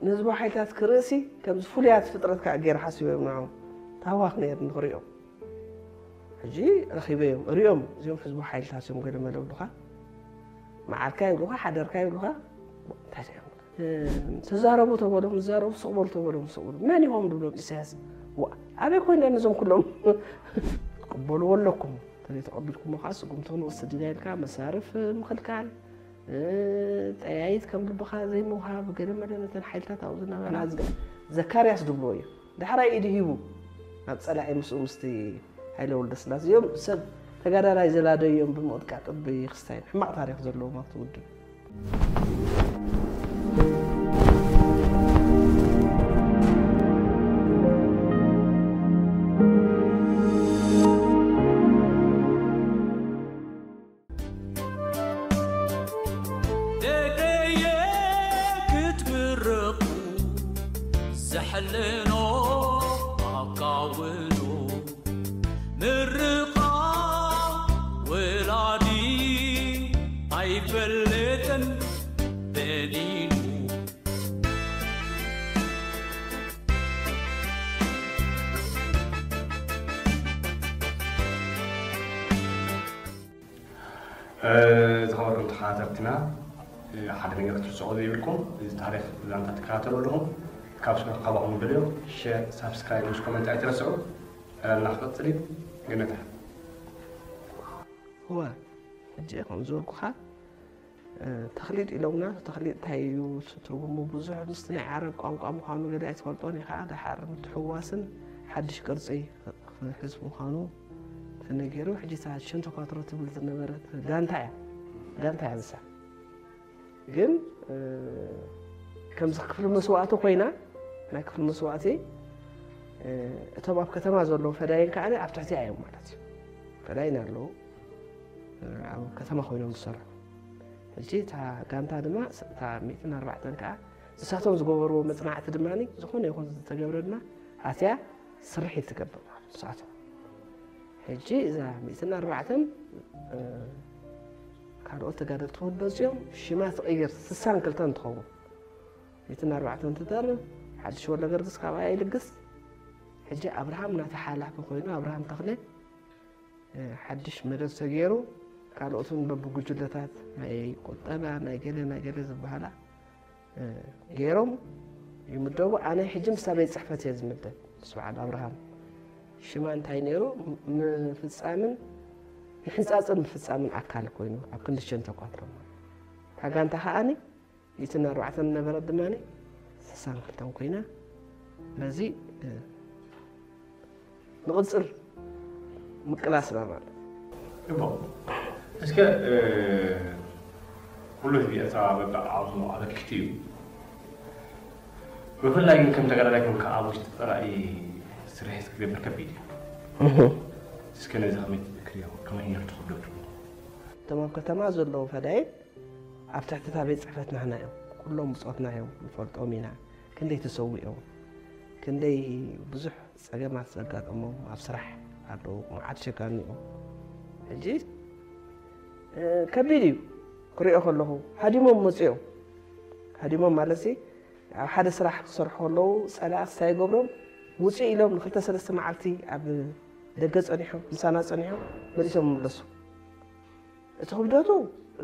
ንህዝባዊ ሓይልታት ክርእሲ ከምዚ ፍሉያት ፍጥረት ከዓ ገይረ ሓሲበዮም ንዕኦም። ታህዋኽ ነይርኒ ክርእዮም። ሕጂ ረኺበዮም እሪኦም፣ እዚኦም ህዝባዊ ሓይልታት እዮም ገለ መለ ብሉኻ። መዓልካ ይብሉኻ፣ ሓደርካ ይብሉኻ። እንታይ እዮም? ተዛረቡ ተበሎም ዝዛረቡ፣ ስቕ በሉ ተበሎም ስቕ በሉ። መን ኢኹም ድብሎም ኢሳያስ? ዋ፣ ኣበይ ኮይና ነዞም ኩሎም? ትቅበልዎ ኣለኩም። ተዘይተቐቢልኩሞ ከዓ ስጉምቲ ክንወስድ ኢና ኢልካ መሳርፍ ምኽልካል፣ ጠያይት ከም ልብኻ ዘይምውሃብ፣ ገለ መለ ነተን ሓይልታት ኣብኡ ዝነበራ። ዘካርያስ ድብልዎ እዩ። ዳሕራይ ኢዱ ሂቡ ናብ ጸላኢ ምስኡ ምስቲ ሃይለ ወልደስላሴ እዮም ሰብ ተጋዳላይ ዘላደዮም ብምቕጥቃጥ ብክስታይን ሕማቕ ታሪኽ ዘለዎም ኣብቲ ውድብ። ደቀየ ክትምረቑ ዘሕልኖ ኣካውኑ ምርቓ ወላዲ ኣይፈልጥን በዲኑ። ዝኸበርኩም ተኸታተልትና ሓደ ነገር ክትርስዖ ዘይብልኩም፣ እዚ ታሪኽ ዛንታ ትከታተሉ ኣለኹም፣ ካብ ካባኹም ንደልዮ ሸር፣ ሳብስክራይብ ምስ ኮመንት ኣይትረስዑ። ዕላልና ክቕፅል እዩ። ገነታ እወ፣ ሕጂ ከም ዝበልኩኻ ተኽሊጥ ኢሎምና። ተኽሊጥ እንታይ እዩ ትርጉሙ? ብዙሕ ምስቲ ናይ ዓረብ ቋንቋ ምዃኑ ገለ ኣይትፈልጦን ኢኻ። ደሓር ምትሕውዋስን ሓድሽ ቅርጺ ክሕዝ ምዃኑ ተነጊሩ። ሕጂ እታ ሸንተኳትሮ ትብል ዝነበረት ጋንታ እያ፣ ጋንታ እያ ንሳ። ግን ከምዚ ክፍሊ መስዋእቲ ኮይና፣ ናይ ክፍሊ መስዋእቲ እቶም ኣብ ከተማ ዘለዉ ፈዳይን ከዓ ኣብ ትሕቲኣ እዮም ማለት እዩ። ፈዳይን ኣለዉ፣ ኣብ ከተማ ኮይኖም ዝሰርሑ። ሕጂ እታ ጋንታ ድማ እታ ሚእትን ኣርባዕተን ከዓ ንሳቶም ዝገበርዎ መፅናዕቲ ድማ ዝኾነ ይኹን ዝተገብረ ድማ ኣትያ ስርሒት ትገብር ማለት ንሳቶም። ሕጂ እዛ ሚእትን ኣርባዕተን ካልኦት ተጋደልቲ እውን መፅዮም ሽማ ትቕይር፣ ስሳን ክልተን ትኸውን። ሚእትን ኣርባዕተን ትደርብ፣ ሓድሽ ወልደ ገርግስ ካብኣ ይልግስ። ሕጂ ኣብርሃም ናታ ሓላፊ ኮይኑ ኣብርሃም ተኽለ ሓድሽ መደብ ተገይሩ፣ ካልኦትን በብጉጅለታት ናይ ቁጠባ ናይ ገለ ናይ ገለ ዝበሃላ ገይሮም ይምደቡ። ኣነ ሕጂ ምስታ ቤት ፅሕፈት እየ ዝምደብ፣ ምስ በዓል ኣብርሃም። ሽማ እንታይ ነይሩ? ምፍፃምን ምሕንፃፅን ምፍፃምን ኣካል ኮይኑ ኣብ ክንዲ ሸንተኳትሮ። እታ ጋንታ ከዓኒ ሚእትን ኣርባዕተን ነበረት ድማ ስሳን ክልተን ኮይና፣ በዚ ንቕፅል ምቅላስና ማለት እዩ። እቦ እስከ ኩሉ ህዝቢ ኤርትራ በብዓቕሙ ኣበርኪቱ እዩ። ብፍላይ ግን ከም ተጋዳላይ ኮንካ ኣብ ውሽጢ ፀላኢ ስርሒት ክትገብር ከቢድ እዩ። እስከ ነዚ ከመይ ትዝክርዮ? ከመይ ነርቱ ክብለቱ? እቶም ኣብ ከተማ ዘለዉ ፈዳይን ኣብ ትሕቲ እታ ቤት ፅሕፈት ናህና እዮም። ኩሎም ብፆትና እዮም፣ ንፈልጦም ኢና። ክንደይ ተሰዊኦም፣ ክንደይ ብዙሕ ፀገማት ዘጋጠሞም ኣብ ስራሕ ኣለዉ፣ መዓት ሸጋኒኦም። ሕጂ ከቢድ እዩ ክሪኦ ከለኹ። ሃዲሞም መፅኦም፣ ሃዲሞም ማለት ኣብ ሓደ ስራሕ ክሰርሑ ከለዉ ፀላእቲ እንታይ ይገብሮም? ውፅእ ኢሎም ንክልተ ሰለስተ መዓልቲ ኣብ ደገ ፀኒሖም፣ ምሳና ፀኒሖም መሊሶም ይምለሱ። እቲ ክብደቱ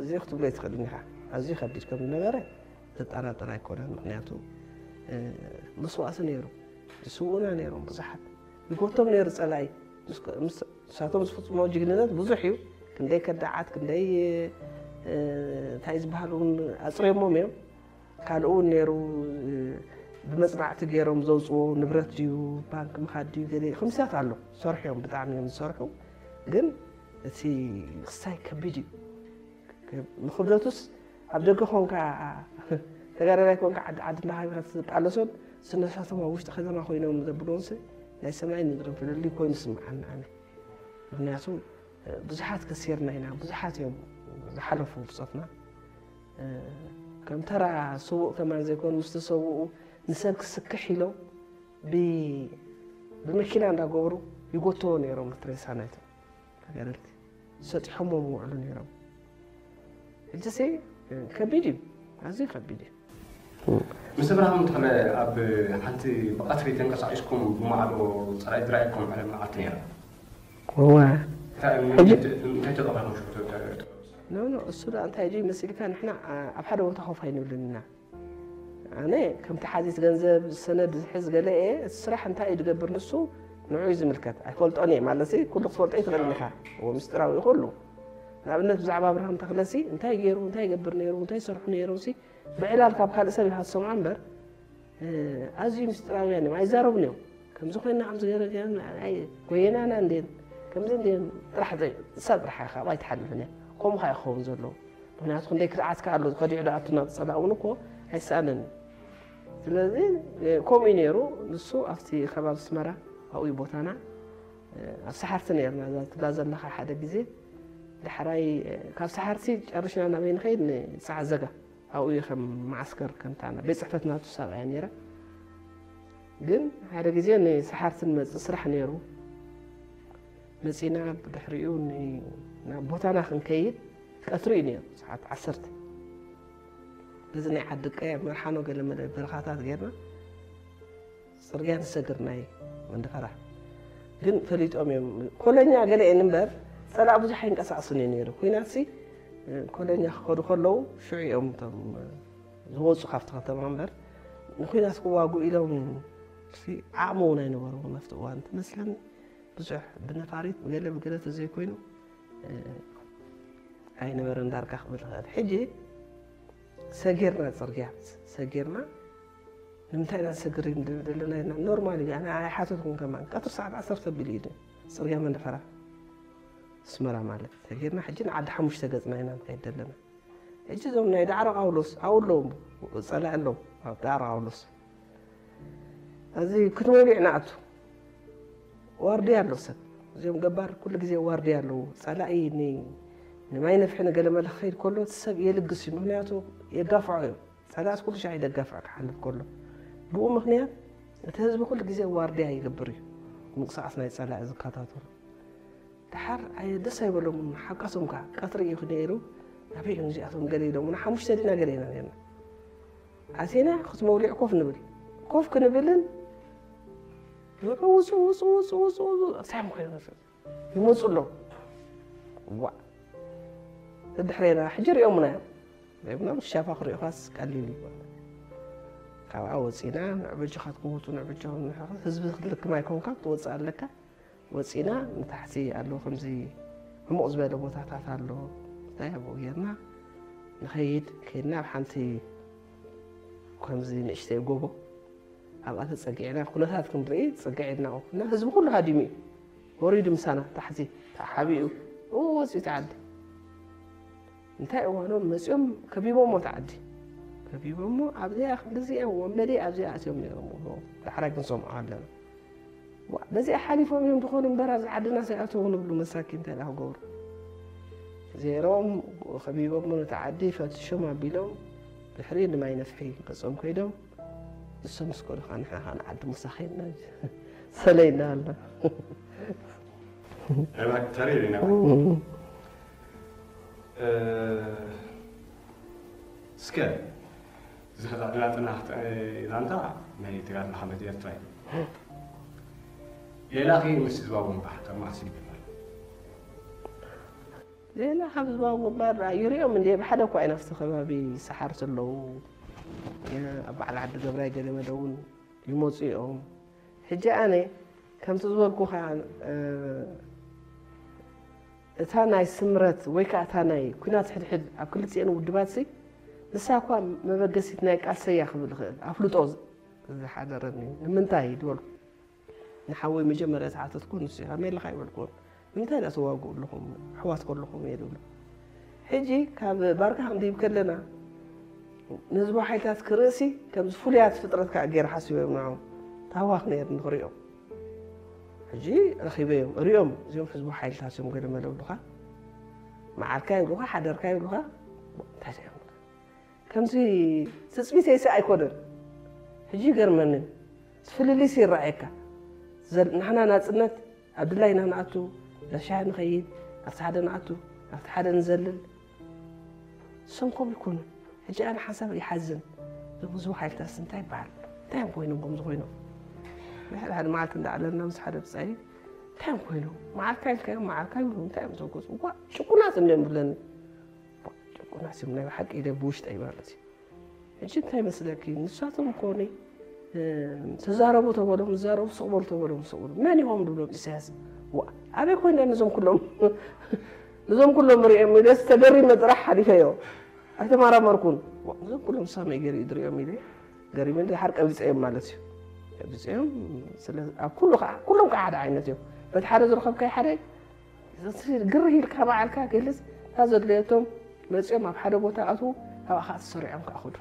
እዚ ክትብሎ ኣይትኽእልን ኢኻ። ኣዝዩ ከቢድ ከም ዝነበረ ዘጠራጥር ኣይኮነን። ምክንያቱ መስዋእቲ ነይሩ፣ ዝስውኡና ነይሮም ብዙሓት። ይጎቶም ነይሩ ፀላኢ። ንሳቶም ዝፍፅሞ ጅግንነት ብዙሕ እዩ። ክንደይ ከዳዓት፣ ክንደይ እንታይ ዝበሃል እውን ኣፅሪሞም እዮም። ካልእ እውን ነይሩ፣ ብመፅናዕቲ ገይሮም ዘውፅዎ ንብረት ድዩ፣ ባንክ ምኻድ ድዩ፣ ገለ ክምስያት ኣሎ። ዝሰርሑ እዮም፣ ብጣዕሚ እዮም ዝሰርሑ። ግን እቲ ክስታይ ከቢድ እዩ። ንክብደቱስ ኣብ ደገ ኮንካ ተጋዳላይ ኮንካ ዓዲ ዓዲ እንዳሃቢኻ ትቃለሶን ስነሳቶም ኣብ ውሽጢ ከተማ ኮይኖም ዘብልዎንስ ናይ ሰማይን ምድርን ፍልልይ ኮይኑ ይስምዓኒ ኣነ። ምክንያቱ ብዙሓት ከሲርና ኢና፣ ብዙሓት እዮም ዝሓለፉ ብፆትና። ከም ተራ ስዉእ ከማን ዘይኮኑ ምስ ተሰውኡ ንሰብ ክስክሕ ኢሎም ብመኪና እንዳገበሩ ይጎትዎ ነይሮም እቲ ሬሳ ናይቶም ተጋደልቲ። ሰጢሖሞ ምውዕሉ ነይሮም። ሕጂሲ ከቢድ እዩ፣ ኣዝዩ ከቢድ እዩ። ምስ ኣብርሃም ተኽለ ኣብ ሓንቲ ብቐትሪ ተንቀሳቒስኩም ብማዕዶ ጸላኢ ዝረኣየኩም ዕለት መዓልቲ ነይራ። እወ እንታይ ሕጂ- እንታይ ተጠቒምኩም ሽዑ? ኖ ኖ እሱ ደኣ እንታይ እዩ መሲልካ ንሕና ኣብ ሓደ ቦታ ኮፍ ኣይንብልን ኢና። ኣነ ከምቲ ሓዚት ገንዘብ ሰነድ ዝሕዝ ገለ እየ። እቲ ስራሕ እንታይ እዩ ዝገብር ንሱ ንዑ እዩ ዝምልከት። ኣይፈልጦን እየ ማለት ኩሉ ክትፈልጦ ይትኽእል ኢኻ። እዎ ምስጢራዊ እዩ ኩሉ። ንኣብነት ብዛዕባ ኣብርሃም ተኽለሲ እንታይ ገይሩ እንታይ ይገብር ነይሩ እንታይ ይሰርሑ ነይሮም ሲ ብዕላል ካብ ካልእ ሰብ ኢኻ ትሰምዖ እምበር ኣዝዩ ምስጢራውያን እዮም ኣይዛረቡን እዮም። ከምዚ ኮይና ከምዚ ገይረ ጎየናና እንዴን ከምዚ እንዴን ጥራሕ ሰብ ጥራሕ ኢኻ ኣይትሓልፍን እያ። ከምኡ ካ ይኸውን ዘለዎ ምክንያቱ ክንደይ ክርዓት ከ ኣሎ ከዲዑ ዶ ኣቱና ፀላእ እውን እኮ ኣይሰኣንን እዩ። ስለዚ ከምኡ እዩ ነይሩ። ንሱ ኣብቲ ከባቢ ኣስመራ ኣብኡ እዩ ቦታና። ኣብ ሰሓርቲ ነርና እዛ ትብላ ዘለኻ ሓደ ግዜ ዳሕራይ ካብ ሰሓርቲ ጨርሽና ናበይ ንኸይድ ንፀዓዘጋ ኣብኡ እዩ ከም መዓስከር ከምታና ቤት ፅሕፈት ናቱ ሳብ እያ ነይራ። ግን ሓደ ግዜ ንሰሓርቲ ንመፅእ ስራሕ ነይሩ። መፂና ብድሕሪኡ ናብ ቦታና ክንከይድ ቀትሪ እዩ ነይሩ ሰዓት ዓሰርተ በዚ ናይ ዓዲ ቀያ መርሓኖ ገለ መለ በረኻታት ጌርና ፅርግያ ንሰግር ናይ መንደፈራ ግን ፈሊጦም እዮም። ኮለኛ ገለ እየን እምበር ፀላእ ብዙሕ ኣይንቀሳቀስን እዩ ነይሩ። ኩናት ሲ ኮለኛ ክኸዱ ከለዉ ሽዑ እዮም እቶም ዝወፁ ካብቲ ከተማ እምበር ንኩናት ክዋጉ ኢሎም ዓቕሚ እውን ኣይነበሩ ኣብቲ እዋን ትመስለኒ። ብዙሕ ብነፋሪት ብገለ ብገለ ተዘይኮይኑ ኣይነበረን ዳርጋ ክብል ይኽእል። ሕጂ ሰጊርና ፅርግያ ሰጊርና ንምንታይ ኢና ንሰግር ዘለና ኖርማል እዩ። ኣነ ኣይሓተትኩን ከማን ቀትሪ ሰዓት ዓሰርተ ቢሉ እዩ ፅርግያ መንደፈራ ኣስመራ ማለት ሰጊርና ሕጂ ንዓዲ ሓሙሽተ ገፅና ኢና ንኸይድ ዘለና። ሕጂ እዞም ናይ ዳዕሮ ቃውሎስ ኣብኡ ኣለዉ ፀላኢ ኣለዉ ኣብ ዳዕሮ ቃውሎስ እዚ ክትመውሊዕ ንኣቱ ዋርድያ ኣሎ ሰብ እዚኦም ገባር ኩሉ ግዜ ዋርድያ ኣለዉ። ፀላኢ ንማይ ነፍሒ ንገለ መለ ክኸይድ ከሎ እቲ ሰብ የልግስ እዩ። ምክንያቱ የጋፍዖ እዮም። ፀላእስ ኩሉ ሻዕ ደጋፍዕ ክሓልፍ ከሎ ብኡ ምክንያት እቲ ህዝቢ ኩሉ ግዜ ዋርድያ ይገብር እዩ። ምንቅስቃስ ናይ ፀላኢ ዝከታተሉ ድሓር ኣየ ደስ ኣይበሎምን ሓቃሶም ከዓ ቀትሪ እዩ ክነይሩ ናበይ እዮም እዚኣቶም ገለ ኢሎምና ሓሙሽተ ዲና ገለ ኢና ነርና ኣቴና ክትመውሊዕ ኮፍ ንብል ኮፍ ክንብልን ንዑ ውፁ ውፁ ውፁ ውፁ ውፁ እንታይ እዮም ኮይኖም ይመፁ ኣለዉ ዋ ድሕሬና ሕጂ ሪኦምና እዮም ሪኦምና ሻፋ ክሪኦኻስ ቀሊል እዩ ካብኣ ወፂና ንዕበጃኻ ትክውቱ ንዕበጃ ህዝቢ ክትልክም ኣይኮንካ ክትወፅእ ኣለካ ወፂና ንታሕቲ ኣሎ ከምዚ ዕሙቕ ዝበለ ቦታታት ኣሎ እንታይ ኣብኡ ጌርና ንኸይድ ከይድና ኣብ ሓንቲ ከምዚ ንእሽተይ ጎቦ ኣብኣ ተፀጊዕና ኩነታት ክንርኢ ፀግዕ ኢልና ኢና ህዝቢ ኩሉ ሃዲሙ እዩ ወሪዱ ምሳና ታሕቲ ተሓቢኡ ወፂኡ ተዓዲ እንታይ እዋኖም መፂኦም ከቢቦሞ ተዓዲ ከቢቦሞ ኣብዚኣ ክንዲዚኣ ወንበዴ ኣብዚኣ ኣትዮም ነይሮም ዳሕራይ ክንሰምዖ ኣለና በዚኣ ሓሊፎም እዮም ዝኾኑ እምበር ኣብዚ ዓድና ሰይኣተዉ ንብሉ መሳኪን እንታይ ደኣ ክገብሩ ዜሮም ከቢቦሞ ነቲ ዓዲ ፈትሾም ኣቢሎም ድሕሪ ንማይ ነፍሒ ገጾም ከይዶም ንሶም ምስ ከዱ ከዓ ንሕና ከዓ ንዓዲ ሙሳ ከይድና ሰለይና ኣላ ተሪር ኢና እስከ እዚ ከዛ ድላጥና ዛንታ ናይ ተጋድሎ ሓመድ ኤርትራ እዩ ሌላ ኸ ምስ ህዝባዊ ምንባሕ ካብ ማዕሲ ይበሃል ሌላ ካብ ህዝባዊ ግንባር ይሪኦም እንደ ብሓደ እኳ ኢና ኣብቲ ከባቢ ሰሓርቲ ኣለዉ ኣብ በዓል ዓዲ ገብራይ ገለ መለ እውን ይመፁ እዮም ሕጂ ኣነ ከምቲ ዝበልኩኻ እታ ናይ ስምረት ወይ ከዓ እታ ናይ ኩናት ሕድሕድ ኣብ ክልቲኤን ውድባት ሲ ንሳ እኳ መበገሲት ናይ ቃልሰያ ክብል ይኽእል ኣፍልጦ ዝሓደረኒ ንምንታይ ዝበልኩ ንሓወይ መጀመርያ ዝሓተትኩ ንሱ ኢኻ ሜለኻ ይበልኩ ንምንታይ ዳ ተዋግኡ ኣለኹም ኣሕዋት ከለኹም እየ ዝብሎ ሕጂ ካብ ባርካ ክንድይብ ከለና ንህዝባዊ ሓይልታት ክርእሲ ከምዚ ፍሉያት ፍጥረት ከዓ ገይረ ሓሲበዮም ንዖም ታዋኽ ነይር ንክሪኦም ሕጂ ረኺበዮም ሪኦም እዚኦም ህዝባዊ ሓይልታት እዮም ገለ መለብሉኻ መዓልካ ይብሉኻ ሓደርካ ይብሉኻ እንታይ እዮም ከምዚ ትፅቢተይሲ ኣይኮነን ሕጂ ይገርመኒ ፍልልይሲ ይረኣየካ ንሕና ናፅነት ኣብ ድላይና ንኣቱ ናብ ሻሂ ንኸይድ ኣብቲ ሓደ ንኣቱ ኣብቲ ሓደ ንዘልል እሶም ከምኡ ይኮኑ ሕጂ ኣነ ሓንሳብ ይሓዝን እዞም ህዝቢ ሓይልታትስ እንታይ ይበሃል? እንታይ እዮም ኮይኖም ከምዚ ኮይኖም? ናይ ሓደ ሓደ መዓልቲ እንዳዕለልና ምስ ሓደ ብጻይ እንታይ እዮም ኮይኖም? መዓልካ ኢልካዮም መዓልካ ይብሉ። እንታይ እዮም ዘገዙ? እኳ ጭቁናት እንድዮም ብለኒ። ጭቁናት እዮም ናይ ብሓቂ ኢለ ብውሽጠይ ማለት እዩ። ሕጂ እንታይ መስለኪ? ንሳቶም እኮ እኔ፣ እ፣ ተዛረቡ ተበሎም ዝዛረቡ፣ ስቕ በሉ ተበሎም ስቕ በሉ። መን ኢኹም ድብሎም ኢሳያስ? ዋ፣ ኣበይ ኮይነ ነዞም ኩሎም፣ ነዞም ኩሎም ሪኦም ኢለ ተገሪመ ጥራሕ ሓሊፈዮ። ኣይተመራመርኩን። ዋ፣ ነዞም ኩሎም ሳመይ ገይሩ እዩ ድሪኦም ኢለ ገሪመ ድሓር ቀቢፀዮም ማለት እዩ። ቀቢፀዮም፣ ስለ ኣብ ኩሉ ከዓ፣ ኩሎም ከዓ ሓደ ዓይነት እዮም። በቲ ሓደ ዝረኸብካዮ ሓደ ግርህ ኢልካ በዓልካ ገልጽ፣ እታ ዘድለየቶም መጺኦም ኣብ ሓደ ቦታ ኣትዉ፣ ካብኣ ከዓ ተሰሪዖም ከዓ ኹዱ።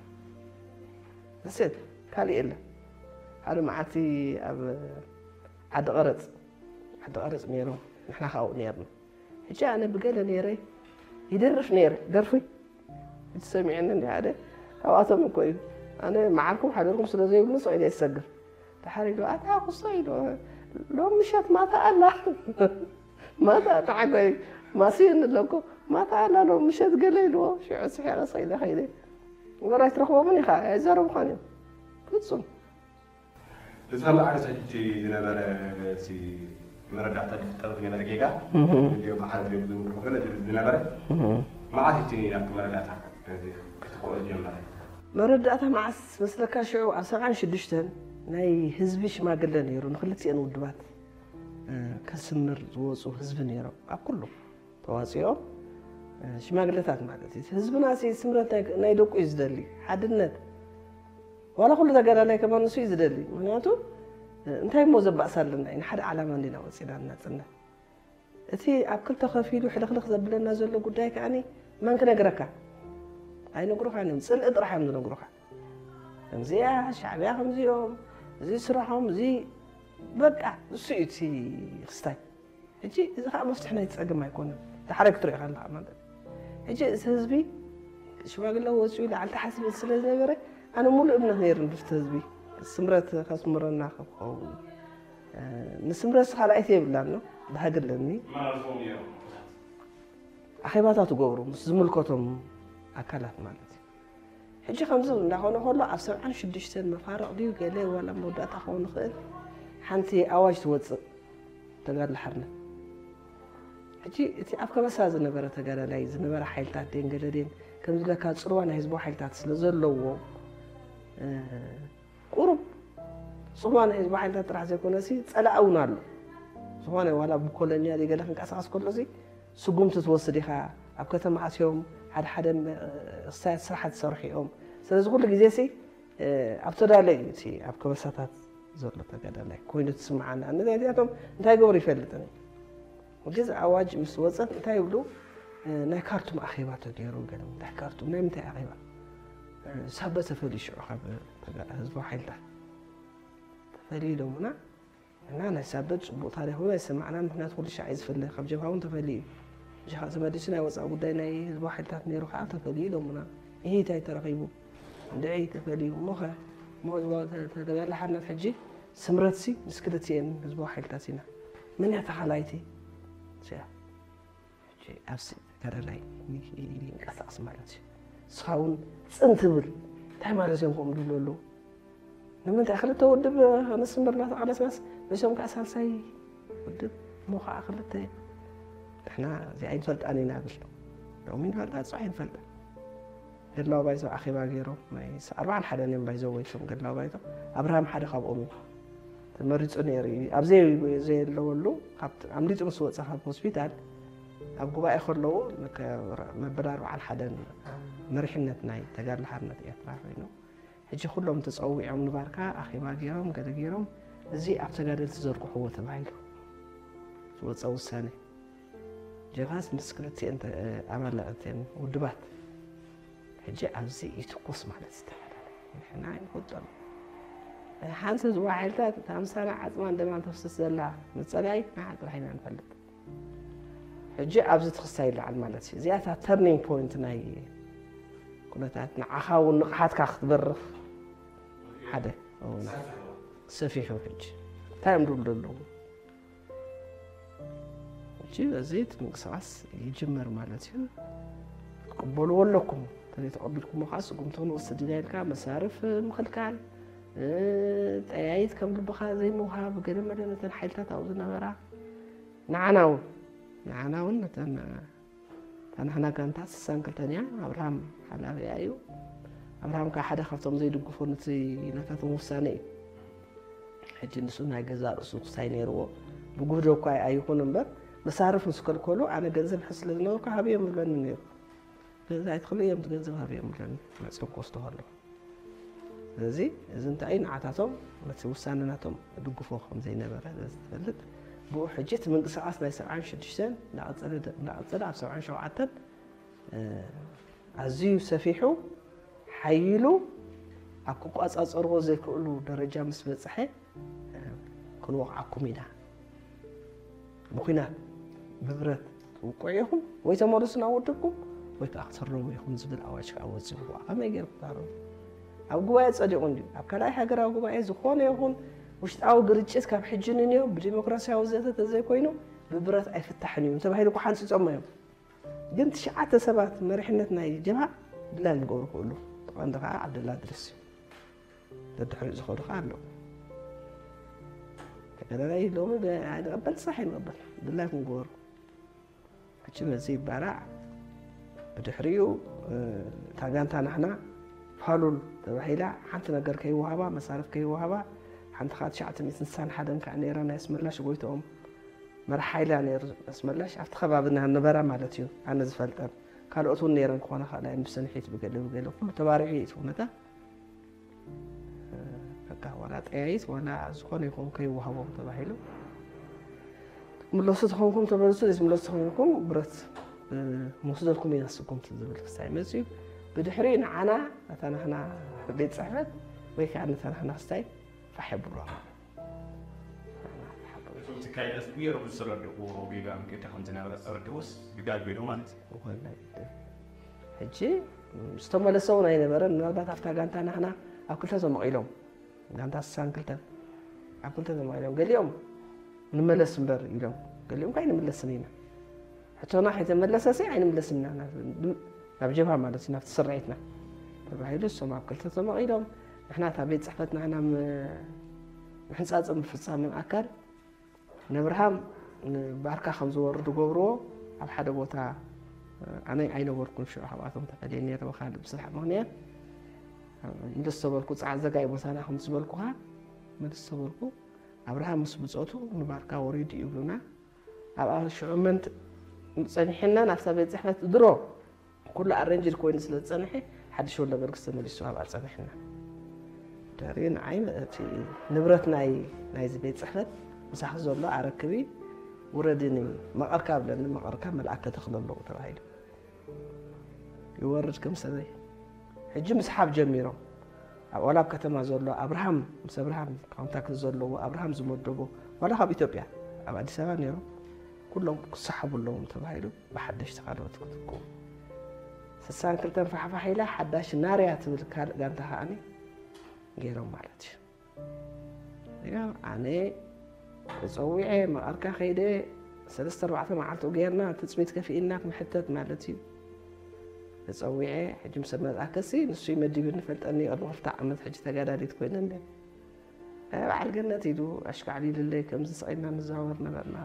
ንስት ካልእ የለን። ሓደ መዓልቲ ኣብ ዓዲ ቐረጽ፣ ዓዲ ቐረጽ ነይሮም፣ ንሕና ካብኡ ነይርና። ሕጂ ኣነ ብገለ ነይረ ይደርፍ ነይረ፣ ደርፊ እቲ ሰሚዐኒ እንዲ ሓደ ካብኣቶም እኮ እዩ። ኣነ መዓርኩም ሓደርኩም ስለ ዘይብሉ ንስቕ ኢለ ይሰግር። ድሓር ኢሉ ኣታ ኩስቶ ኢሉ፣ ሎም ምሸት ማታ ኣላ። ማታ ተዓጓይ ማስየኒ ኣለኩ። ማታ ኣላ ሎም ምሸት ገለ ኢልዎ። ሽዑ ስሒቐ ሰይደ ከይደ። ወላ ኣይትረኽቦምን ኢኻ፣ ኣይዛረቡኻን እዮም። ፍጹም። እዛ ማዕረ ሕጂ ዝነበረ እቲ መረዳእታ ዝፍጠር ዝነበረ ጌጋ እንዲዮ ብሓደ ዝነበረ መዓስ ሕጂ ናብቲ መረዳእታ ክትቆ ጀመረ? መረዳእታ መዓስ መስለካ? ሽዑ ኣብ ሰብዓን ሽዱሽተን ናይ ህዝቢ ሽማግለ ነይሩ፣ ንክልቲኤን ውድባት ከስምር ዝወፁ ህዝቢ ነይሮም። ኣብ ኩሉ ተዋፂኦም ሽማግለታት ማለት እዩ። ህዝብና ሲ ስምረት ናይ ደቁ እዩ ዝደሊ፣ ሓድነት። ዋላ ኩሉ ተጋዳላይ ከማን ንሱ እዩ ዝደሊ። ምክንያቱ እንታይ እሞ ዘባእስ ኣለና? ኢና ሓደ ዓላማ እንዲና ወፂና እናፅና። እቲ ኣብ ክልተ ከፊሉ ሕልኽልኽ ዘብለና ዘሎ ጉዳይ ከዓኒ መን ክነግረካ? ኣይነግሩኻን እዮም። ፅልኢ ጥራሕ እዮም ዝነግሩኻ። ከምዚኣ ሻዕቢያ ከምዚኦም፣ እዚ ስራሖም፣ እዚ በቃ እሱ እዩ እቲ ክስታይ። ሕጂ እዚ ከዓ መፍትሒ ናይ ፀገም ኣይኮነን። ዳሕራይ ክትሪኦ ከለካ ማለት እዩ። ሕጂ እዚ ህዝቢ ሽማግለ ወፂኡ ላዕሊ ታሕቲ ዝብል ስለ ዝነበረ ኣነ ሙሉእ እምነት ነይሩ ብቲ ህዝቢ ስምረት ከስምረና ክኸውን ንስምረት ካልኣይቲ የብላን ነው ብሃገለኒ ኣኼባታት ይገብሩ ምስ ዝምልከቶም ኣካላት ማለት እዩ። ሕጂ ከምዚ እንዳኾነ ከሎ ኣብ ሰብዓን ሽዱሽተን መፋርቕ ድዩ ገለ ዋላ መወዳእታ ክኸውን ይኽእል ሓንቲ ኣዋጅ ትወፅእ ተጋድሎ ሓርነት። ሕጂ እቲ ኣብ ከበሳ ዝነበረ ተጋዳላይ ዝነበረ ሓይልታት ደን ገለ ደን ከምዚ ለካ ፅልዋ ናይ ህዝባዊ ሓይልታት ስለ ዘለዎ ቁሩብ ፅልዋ ናይ ህዝባዊ ሓይልታት ጥራሕ ዘይኮነሲ ፀላኢ እውን ኣሎ። ዝኾነ ዋላ ብኮሎኒያ ዘይገለ ክንቀሳቀስ ከሎሲ ስጉምቲ ትወስድ ኢኻ። ኣብ ከተማ ኣትዮም ሓደ ሓደ ክስታያት ስራሓት ዝሰርሑ እዮም። ስለዚ ኩሉ ግዜ ሲ ኣብ ተዳለ እዩ እቲ ኣብ ከበሳታት ዘሎ ተጋዳላይ ኮይኑ ትስምዓና። እነዚኣቶም እንታይ ገብሩ ይፈልጥን እዩ። ሕጂ እዚ ኣዋጅ ምስ ወፀት እንታይ ይብሉ? ናይ ካርቱም ኣኼባ ተገይሩ ገለ ናይ ካርቱም ናይ ምንታይ ኣኼባ? ሳበ ተፈልዩ ሽዑ ካብ ህዝባዊ ሓይልታት ተፈልዩ ኢሎምና። እና ናይ ሳበ ፅቡቕ ታሪኽ እውን ኣይሰማዕናን። ምክንያቱ ኩሉ ሻዕ እዩ ዝፍለ። ካብ ጀብሃ እውን ተፈልዩ እዩ። ሕጂ ከዓ ተመሊሱ ናይ ወፃኢ ጉዳይ ናይ ህዝባዊ ሓይልታት ነይሩ ከዓ ተፈልዩ ኢሎምና። ይሄ እንታይ ተረኺቡ? እንድዒ ተፈልዩ እሞ ኸ እሞ ህዝባዊ ተጋድሎ ሓርነት ሕጂ ስምረትሲ ምስ ክልቲኤን ህዝባዊ ሓይልታት ኢና። መን እያ ተኻላይቲ? እዚኣ ሕጂ ኣብዚ ተጋዳላይ ይንቀሳቐስ ማለት እዩ። ንስኻ እውን ፅን ትብል እንታይ ማለት እዮም ከምኡ ዝብሉ ኣለዉ? ንምንታይ ክልተ ውድብ ከነስምር እናተቓለስናስ ርእሶም ከዓ ሳልሳይ ውድብ እሞ ከዓ ክልተ ንሕና እዚኣ ኣይንፈልጣን ኢና ብል ሎሚ ንፈልጣ ፅባሕ ኣይንፈልጣ ገድላዊ ባይቶ ኣኼባ ገይሮም ናይ ኣርባዓን ሓደን እዮም ባይዘወይ እቶም ገድላዊ ባይቶ ኣብርሃም ሓደ ካብኦም እዩ ተመሪፁ ነይሩ እዩ ኣብ ዘየለወሉ ኣምሊጡ ምስ ወፀ ካብ ሆስፒታል ኣብ ጉባኤ ከለዉ መበል ኣርባዓን ሓደን መሪሕነት ናይ ተጋድሎ ሓርነት ኤርትራ ኮይኑ ሕጂ ኩሎም ተፀዊዖም ንባርካ ኣኼባ ገይሮም ገለ ገይሮም እዚ ኣብ ተጋደልቲ ዘርግሕዎ ተባሂሉ ዝወፀ ውሳነ ጀብሃስ ምስ ክልቲኤን ኣባላት እተን ውድባት ሕጂ ኣብዚ ይትኮስ ማለት ዝተባህለ ንሕና ኣይንፈልጦን። ሓንቲ ህዝባዊ ሓይልታት እታ ምሳና ዓፅማን ደማን ተፍስስ ዘላ መፀላኢ ንዓ ጥራሕ ኢና ንፈልጥ። ሕጂ ኣብዚ እቲ ክስታይ ይለዓል ማለት እዩ። እዚኣ እታ ተርኒንግ ፖይንት ናይ ኩነታት ንዓኻ እውን ንቕሓትካ ክትበርኽ ሓደ ሰፊሑ ሕጂ እንታይ እዮም ድብሉ ዘለዉ? ሕጂ በዚ እቲ ምንቅስቃስ ይጅመር ማለት እዩ። ትቅበልዎ ኣለኩም ተዘይተቐቢልኩሞ ከዓ ስጉምቲ ክንወስድ ኢና ኢልካ መሳርፍ ምኽልካል፣ ጠያይት ከም ልብኻ ዘይምውሃብ፣ ገለ መለ ነተን ሓይልታት ኣብኡ ዝነበራ ንዓና እውን ንዓና እውን ነተን እታ ንሕና ጋንታ ስሳን ክልተን እያ። ኣብርሃም ሓላፊኣ እዩ። ኣብርሃም ከዓ ሓደ ካብቶም ዘይድግፉ ነቲ ናታቶም ውሳነ እዩ። ሕጂ ንሱ ናይ ገዛእ ርእሱ ክሳይ ነይርዎ ብጉህዶ እኳ ኣይኹን እምበር መሳርፍ ምስ ከልከሉ ኣነ ገንዘብ ሕዝ ስለ ዝነበርኩ ሃብዮም ይብለኒ ነይሩ። ገዛ ኣይትኽእሉ እዮም፣ እቲ ገንዘብ ሃብዮም ይብለኒ መፅኡ ክወስዶ ከለኹ። ስለዚ እዚ እንታይ እዩ ንዓታቶም ነቲ ውሳነ ናቶም ድግፎ ከም ዘይነበረ ስለ ዝፈልጥ ብኡ ሕጂ እቲ ምንቅስቃስ ናይ ሰብዓን ሽዱሽተን እንዳቐፀለ እንዳቐፀለ ኣብ ሰብዓን ሸውዓተን ኣዝዩ ሰፊሑ ሓይሉ ኣብ ክቋፃፀርዎ ዘይክእሉ ደረጃ ምስ በፅሐ ክንወቕዓኩም ኢና ብኩናት ብብረት ትውቅዑ ኢኹም ወይ ተመለሱ ናብ ውድብኩም ወይ ከዓ ክትህረሙ ኢኹም ዝብል ኣዋጅ ከዓ ወፂኡ። ከመይ ገይሩ ክትሃረሙ? ኣብ ጉባኤ ፀዲቑ እንድዩ። ኣብ ካልኣይ ሃገራዊ ጉባኤ ዝኾነ ይኹን ውሽጣዊ ግርጭት ካብ ሕጂ ንንዮ ብዲሞክራሲያዊ ዘተ ተዘይኮይኑ ብብረት ኣይፍታሕን እዩ ተባሂሉ እኮ ሓንፂፆሞ እዮም። ግን ትሽዓተ ሰባት መሪሕነት ናይ ጀብሃ ድላዮም ክገብሩ ክእሉ። እቲ ቀንዲ ከዓ ዓብደላ እድሪስ እዩ። ደድሕሪኡ ዝኸዱ ከዓ ኣለዉ። ተጋዳላይ ሎሚ ኣይንቐበል፣ ስራሕ ኣይንቐበል። ድላይኩም ግበሩ። ሕጂ በዚ ይባላዕ። ብድሕሪኡ እታ ጋንታ ናሕና ፋሉል ተባሂላ ሓንቲ ነገር ከይወሃባ መሳርፍ ከይወሃባ ሓንቲ ከዓ ትሽዓተ ሚእትን ስሳን ሓደን ከዓ ነይራ ናይ ኣስመላሽ ጎይትኦም መራሕ ሓይላ ነይሩ ኣስመላሽ ኣብቲ ከባቢ ናነበራ ማለት እዩ ኣነ ዝፈልጠን ካልኦት እውን ነይረን ክኾና ከእላ እየን ብስንሒት ብገለ ብገለ ኩሉ ተባሪዑ እዩ እቲ ኩነታት በቃ ዋላ ጠያይት ዋላ ዝኾነ ይኹን ከይወሃቦም ተባሂሉ ክትምለሱ ተኾንኩም ተመለሱ ዘይትምለሱ ተኾንኩም ብረት ንወስደልኩም ኢና ስጉምቲ ዝብል ክሳይ መፅዩ ብድሕሪኡ ንዓና ነታ ናህና ቤት ፅሕፈት ወይ ከዓ ነታ ናህና ክስታይ ፋሕ የብሎ እቶም ትካይደት ብየሮም ዝተረድእዎ ጌጋ ምክንታ ከም ዝነበረ ተረድእዎስ ግዳጅ በይኑ ማለት እዩ። ወላሂ ግድን። ሕጂ ዝተመለሰ እውን ኣይነበረን። ምናልባት ኣብታ ጋንታ ናህና ኣብ ክልተ ተመቒሎም ጋንታ ስሳን ክልተን ኣብ ክልተ ተመቒሎም ገሊኦም ንመለስ እምበር ኢሎም ገሊኦም ከዓ ኣይንምለስን ኢና። ሕቶና ከይተመለሰ ሲ ኣይንምለስን ኢና ናብ ናብ ጀብሃ ማለት እዩ ናብቲ ስርዒትና ተባሂሉ እሶም ኣብ ክልተ ተመቒሎም ንሕና እታ ቤት ፅሕፈትና ናብ ምሕንፃፅን ምፍፃምን ኣካል ነብርሃም ንባርካ ከም ዝወርድ ገብርዎ ኣብ ሓደ ቦታ ኣነ ኣይነበርኩን ሽዑ ካብኣቶም ተፈልየ ነይረ ብካልእ ብስራሕ ምክንያት ምልስ ተበልኩ ፀዓት ዘጋይ ቦታና ከም ዝበልኩካ ምልስ ተበልኩ ኣብርሃም ምስ ብፆቱ ንባርካ ወሪዱ ይብሉና ኣብኣ ሽዑ መን ፀኒሕና ናብታ ቤት ፅሕፈት ድሮ ኩሉ ኣረንጅድ ኮይኑ ስለ ዝፀንሐ ሓድሽ ወልደገርግስ ተመሊሱ ኣብኣ ፀኒሕና ድሕሪ ንዓይ እቲ ንብረት ናይ ናይዚ ቤት ፅሕፈት ምሳኺ ዘሎ ኣረክቢ ውረድኒ መቐርካ ብለኒ መቐርካ መልኣከ ተኽለ ኣለዉ ተባሂሉ ይወርድ ከም ሰበይ ሕጂ ምስሓብ ጀሚሮም ኣብ ኦላብ ከተማ ዘሎ ኣብርሃም ምስ ኣብርሃም ኮንታክት ዘለዎ ኣብርሃም ዝመደቦ ዋላ ካብ ኢትዮጵያ ኣብ ኣዲስ ኣበባ ነይሮም ኩሎም ክሰሓቡ ኣለዎም ተባሂሉ ብሓደሽቲ ካልኦት ክትኩ ስሳን ክልተን ፋሕፋሕ ኢላ ሓዳሽ ናርያ ትብል ካልእ ጋንታ ከዓኒ ገይሮም ማለት እዩ። ያው ኣነ ተፀዊዐ መቐርካ ከይደ ሰለስተ ኣርባዕተ መዓልቲ ጌርና ትፅቢት ከፊእልና ክንሕተት ማለት እዩ። ተፀዊዐ ሕጂ ምስ መፅኣከሲ ንሱ ይመዲብኒ ፈልጠኒ ቅድሚ ክልተ ዓመት ሕጂ ተጋዳሊት ኮይነ እንደ በዓል ገነት ኢሉ ኣሽካዕሊልለይ ከምዚ ስቕ ኢልና ንዘዋወር ነበርና።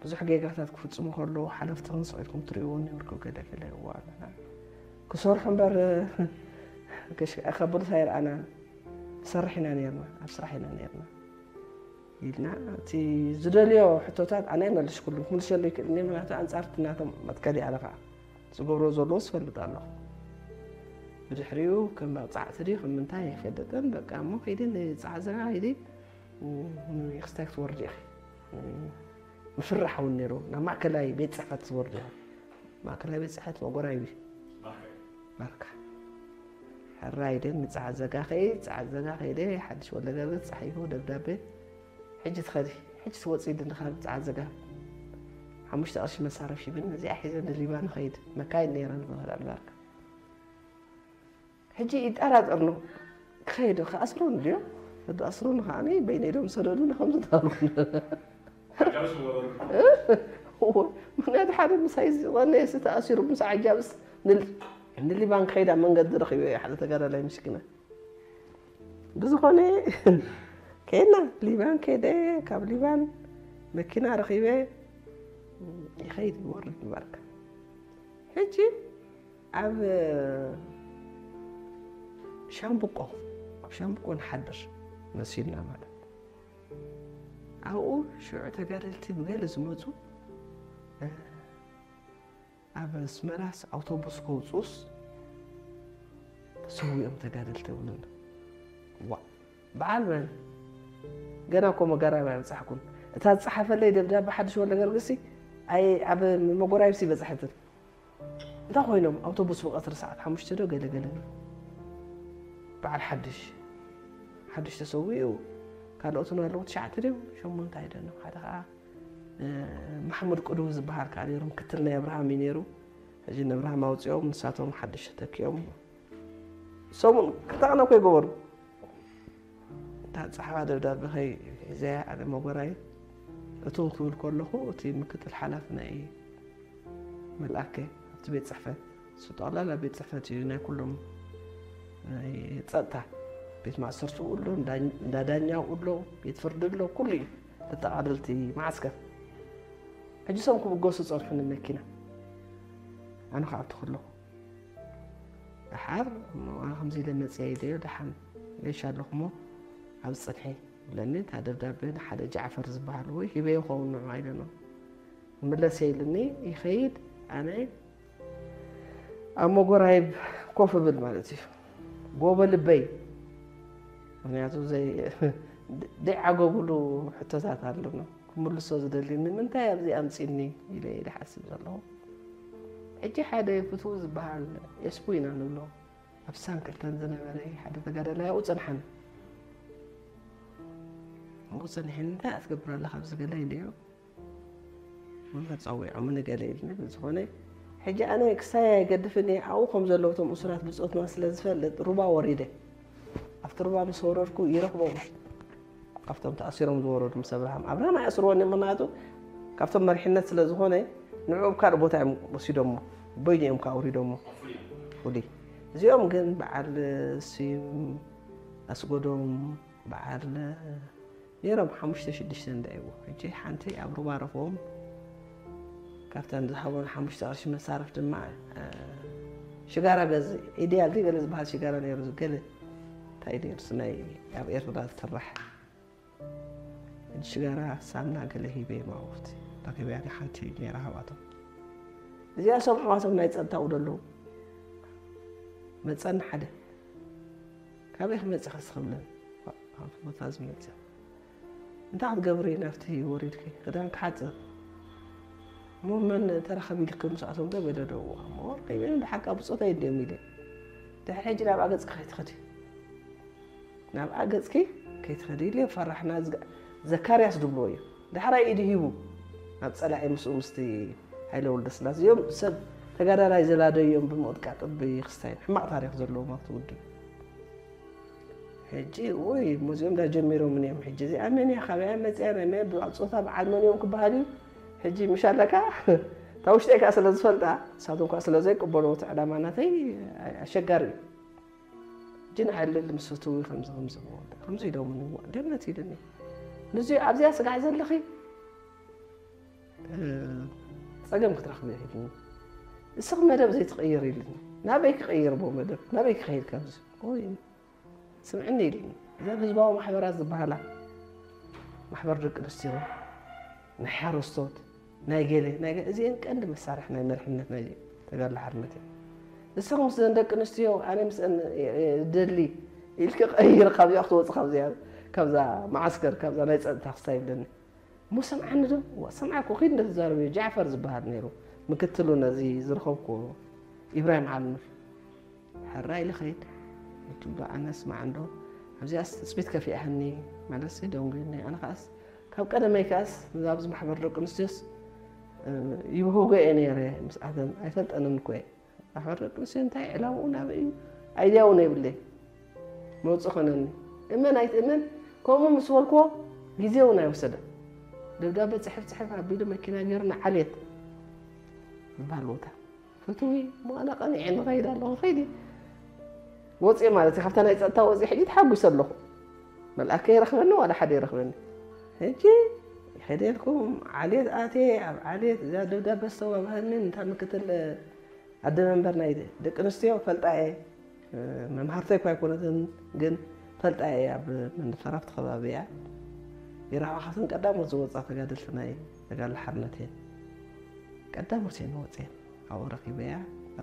ብዙሕ ጌጋታት ክፍፅሙ ከለዉ ሓለፍትኽን ስቕ ኢልኩም ትርእይዎ ኔርኩም ገለ ገለ እዋን ክሰርሑ እምበር ከብሉስ ኣይረኣናን። ንሰርሕ ኢና ኔርና፣ ኣብ ስራሕ ኢና ኔርና ኢልና እቲ ዝደልዮ ሕቶታት ኣነ ኣይመልስኩሉን ክምልሸሉ ይክእል እኒ ምክንያቱ ኣንፃር እቲ ናቶም መትከል እያ ከዓ ዝገብሮ ዘለዎ ዝፈልጥ ኣለኹ ብድሕሪኡ ከም መቕፃዕቲ ድዩ ከም ምንታይ ኣይፈልጥን በቃ እሞ ከይደ ንፃዕ ዘጋ ከይደ ክስታይ ክትወርድ ኢኺ ምፍራሕ እውን ነይሩ ናብ ማእከላይ ቤት ፅሕፈት ክትወርድ ኢኺ ማእከላይ ቤት ፅሕፈት መጎራይቢ ባርካ ሕራይ ደን ንፀዓት ዘጋ ከይ ፀዓት ዘጋ ከይደ ሓድሽ ወለገርግስ ፀሓይሁ ደብዳቤ ሕጂ ትኸዲ ሕጂ ትወፅእ ኢሉ ንኻብ ፀዓት ዘጋ ሓሙሽተ ቅርሺ መሳረፍ ሽብን እዚኣ ሒዘ ንሊባ ንኸይድ መካይድ ነይረን ዝኽእል ኣልባርካ ሕጂ ይጠራጠር ነው ክኸይድ ክኣስሩን ድዮ ኣስሩን ከዓኒ በይነይ ዶም ሰደዱን ከም ዝዳርኩ ምክንያቱ ሓደ ምሳይ ዝቐነየ ዝተኣሲሩ ምስ ዓጃብስ ንል ንሊባን ክኸይድ ኣብ መንገዲ ረኺበ ሓደ ተጋዳላይ ምስኪና። ብዝኾነ ከይድና ሊባን ከይደ፣ ካብ ሊባን መኪና ረኺበ ይኸይድ ይወርድ ነበርካ። ሕጂ ኣብ ሻምብቆ፣ ኣብ ሻምብቆ ንሓድር መሲልና ማለት። ኣብኡ ሽዑ ተጋደልቲ ብገለ ዝመፁ፣ ኣብ ኣስመራስ ኣውቶቡስ ከውፅኡስ ተሰዊኦም ተጋደልቲ ይብሉና። ዋ፣ በዓል መን? ገና እኮ መጋራብ ኣይበፃሕኩን። እታ ዝፀሓፈለይ ደብዳቤ ሓድሽ ወልደ ገርግሲ ኣይ ኣብ መጎራይብሲ በፃሐትን። እንታይ ኮይኖም? ኣውቶቡስ ብቐትሪ ሰዓት ሓሙሽተ ዶ ገለ ገለ ነው። በዓል ሓድሽ፣ ሓድሽ ተሰዊኡ፣ ካልኦትን ኣለዉ፣ ትሽዓተ ድዮም ሸሞንተ ኣይደለም። ሓደ ከዓ፣ እ፣ ማሕሙድ ቅዱው ዝበሃል ከዓ ነይሩ፣ ምክትል ናይ ኣብርሃም እዩ ነይሩ። ሕጂ ንኣብርሃም ኣውፂኦም፣ ንሳቶም ሓድሽ ተተኪኦም። ሰሙን ክልተ ቀን እኮ ይገበሩ። እታ ጸሓፋ ደብዳቤ ኸይ ሒዘያ ኣነ መጎራይ እትው ክብል ከለኹ፣ እቲ ምክትል ሓላፊ ናይ መልኣከ ኣብቲ ቤት ጽሕፈት፣ እሱ ጠቕላላ ቤት ጽሕፈት እዩ፣ ናይ ኩሎም ናይ ጸጥታ፣ ቤት ማእሰርቲ ኣሎ፣ እንዳ፣ እንዳ ዳኛ ኣሎ፣ ቤት ፍርዲ ኣሎ፣ ኩሉ እዩ፣ ተጠቓለልቲ መዓስከር። ሕጂ እሶም ክብገሱ ጸንሑ ንመኪና። ኣነ ኸኣ ኣብቲ ከለኹ ደሓር እሞ ኣነ ከምዚ ኢለ መፅየ ኢለዮ፣ ደሓን ገይሽ ኣለኹ እሞ ኣብ ፅንሒ ይብለኒ። እታ ደብዳቤ ንሓደ ጃዕፈር ዝበሃል ወይ ሂበዮ ይኸውን ንዑ ኣይደኖ። ምለሰ ኢልኒ፣ ይኸይድ። ኣነ ኣብ መጎራይብ ኮፍ እብል ማለት እዩ። ጎበ ልበይ። ምኽንያቱ ዘይ-፣ ደይዓገቡሉ ሕቶታት ኣለና። ክምልሶ ዝደሊ፣ ንምንታይ ኣብዚ ኣምፂኒ ኢለ እየ ዝሓስብ ዘለኹ። ሕጂ ሓደ ፍትው ዝበሃል ኤስፑ ኢና ንብሎ። ኣብ ሳንክልተን ዝነበረ ሓደ ተጋዳላይ ኣብኡ ጸንሓኒ። ኣብኡ ጸኒሐኒ፣ "እንታይ እያ ትገብር ኣለኻ ኣብዚ ገለ?" ኢለዮ። "ወላ ጸዊዖምኒ ገለ" ኢልኒ። ብዝኾነ፣ ሕጂ ኣነ ክሳይ ኣይገድፍን እየ፣ ኣብኡ ከም ዘለዉ እቶም እሱራት ብጾትና ስለ ዝፈልጥ፣ ሩባ ወሪደ። ኣብቲ ሩባ ምስ ወረድኩ ይረኽቦም። ካብቶም ተኣሲሮም ዝወረዱ ምስ ኣብርሃም። ኣብርሃም ኣይኣስርዎን እዮም፣ ምኽንያቱ ካብቶም መሪሕነት ስለ ዝኾነ፣ ንዕኡ ኣብ ካልእ ቦታ እዮም ወሲዶሞ። በይኑ እዮም ከኣ ኣውሪዶሞ። ፍሉይ። እዚኦም ግን በዓል ስዩም ኣስጎዶም፣ በዓል ነይሮም ሓሙሽተ ሽዱሽተ እንዳ ይብሉ። ሕጂ ሓንቲ ኣብ ሩባ ረኽቦም፣ ካብተን ዝሃቦን ሓሙሽተ ቅርሺ መሳርፍ ድማ፣ እ፣ ሽጋራ ገዝእ፣ ኢድያል ድዩ ገለ ዝበሃል ሽጋራ ነይሩ፣ ገለ እንታይ ነይሩ፣ ናይ ኣብ ኤርትራ ዝስራሕ። ሽጋራ፣ ሳምና ገለ ሂበ ማውፍቲ ረኪበያ ንሓንቲ ነይራ ሃባቶም። እዚኣ ሰምዕዋ፣ እቶም ናይ ጸጥታ ውዶ ኣለዉ። መጸኒ ሓደ። "ካበይ ክመጽእ ከስ?" ክብለን። "ካብቲ ቦታ ዝመጽእ። እንታይ ክትገብሪ ናብቲ ወሪድኪ?" "ክዳን ክሓጽብ። እሞ መን ተራኸቢ ኢልኪ ምስኣቶም ዶ?" በለ። "ደው እሞ ከይበለ ብሓቂ ብጾተይ እንድዮም" ኢለ። "ድሕሪ ሕጂ ናብኣ ገጽኪ ከይትኸዲ። ናብኣ ገጽኪ ከይትኸዲ" ኢለ። ፈራሕና። ዘ-፣ ዘካርያስ ድብልዎ እዩ። ዳሕራይ ኢዱ ሂቡ ናብ ጸላኢ ምስኡ ምስቲ ሃይለ ወልደስላሴ እዮም ሰብ ተጋዳላይ ዘላደዮም ብምቕጥቃጥ ብክስታይን ሕማቕ ታሪኽ ዘለዎም ኣብቲ ውድብ። ሕጂ ወይ እሞ እዚኦም ዳ ጀሚሮምን እዮም። ሕጂ እዚኣ መን እያ? ካበይ እያ መፂኣ? ናይ መን ብጾታ በዓል መን እዮም ክበሃል እዩ። ሕጂ ምሽ ኣለካ እታ ውሽጠይ ከዓ ስለ ዝፈልጣ፣ ንሳቶም ከዓ ስለ ዘይቅበልዎ እቲ ዕላማ ናተይ ኣሸጋሪ እዩ። ሕጂ ንዓይ ልል ምስ ፍትዊ ከምዚ ከምዚ ከምዚ ኢሎምኒ፣ እዋ፣ ገነት ኢልኒ። ንዚ ኣብዚኣ ስጋዕ ዘለኺ፣ እ፣ ጸገም ክትረኽቢ ኢልኒ። እስኺ መደብ ዘይትቕይር ኢልኒ። ናበይ ክቕይር ብኡ መደብ? ናበይ ክኸይድ ካብዚ? ኦይ፣ ስምዕኒ ኢልኒ። እዘን ህዝባዊ ማሕበራት ዝበሃላ፣ ማሕበር ደቂ ኣንስትዮ፣ ናይ ሓረስቶት፣ ናይ ገለ፣ ናይ ገ-፣ እዚአን ቀንዲ መሳርሒ ናይ መሪሕነት ናይ ተጋድሎ ሓርነት እየን። ንስኺ ምስዘን ደቂ ኣንስትዮ፣ ኣነ ምስአን እየ፣ እየ ደሊ ኢልኪ ቀይር፣ ካብዚኣ ክትወፂ፣ ካብዚኣ፣ ካብዛ መዓስከር፣ ካብዛ ናይ ፀጥታ ክስታይ ይብለኒ። እሞ ሰምዓኒ ዶ? ዋ፣ ሰምዓኩ፣ ኪድ እንደ ትዛረብ እዩ። ጃዕፈር ዝበሃል ነይሩ፣ ምክትሉ ነዚ ዝረኸብኩ ኢብራሂም ዓሊኑር። ሕራይ ኢለ ኸይድ። እትብሎ ኣነ ስማዕ እንዶ፣ ኣብዚኣስ ትጽቢት ከፊኣህኒ፣ ማለትሲ ደንጉየኒ። ኣነ ኸኣስ፣ ካብ ቀደመይ ከኣስ፣ ኣብዚ ማሕበር ደቂ ኣንስትዮስ፣ እ፣ ይብህጎ እየ ነይረ፣ ምስኣተን ኣይፈልጠንን እኮ እየ። ማሕበር ደቂ ኣንስትዮ እንታይ ዕላምኡ ናበይ እዩ? ኣይድያ እውን የብለይ። መውጽእ ኾነኒ። እመን ኣይትእመን፣ ከምኡ ምስ በልክዎ፣ ግዜ እውን ኣይወሰደን። ደብዳቤ ጽሕፍ ጽሕፍ ኣቢሉ መኪና ገይሩ ንዓልየት ዝበሃል ቦታ። ፍትዊ፣ እሞ ኣነ ቀኒዐ ንኸይድ ኣለኹ። ከይዲ ወፅየ ማለት እዩ። ካብታ ናይ ፀጥታ ወፅየ ሕጂ ተሓጒሰ ኣለኹ። መልኣከ ይረኽበኒ ዋላ ሓደ ይረኽበኒ። ሕጂ ይኸደልኩም ዓሌት ኣትየ ኣብ ዓሌት እዛ ደብዳበ ዝተዋህበኒ እንታ ምክትል ኣደ መንበር ናይ ደቂ ኣንስትዮ ፈልጣ እየ። መምሃርተይ እኳ ኣይኮነትን ግን ፈልጣ እየ ኣብ መንደፈራፍቲ ከባቢ እያ። ይረኣኻትን ቀዳሞት ዝወፃ ተጋደልቲ ናይ ተጋድሎ ሓርነት እየን። ቀዳሞት እየን ወፅየን። ኣብኡ ረኺበያ።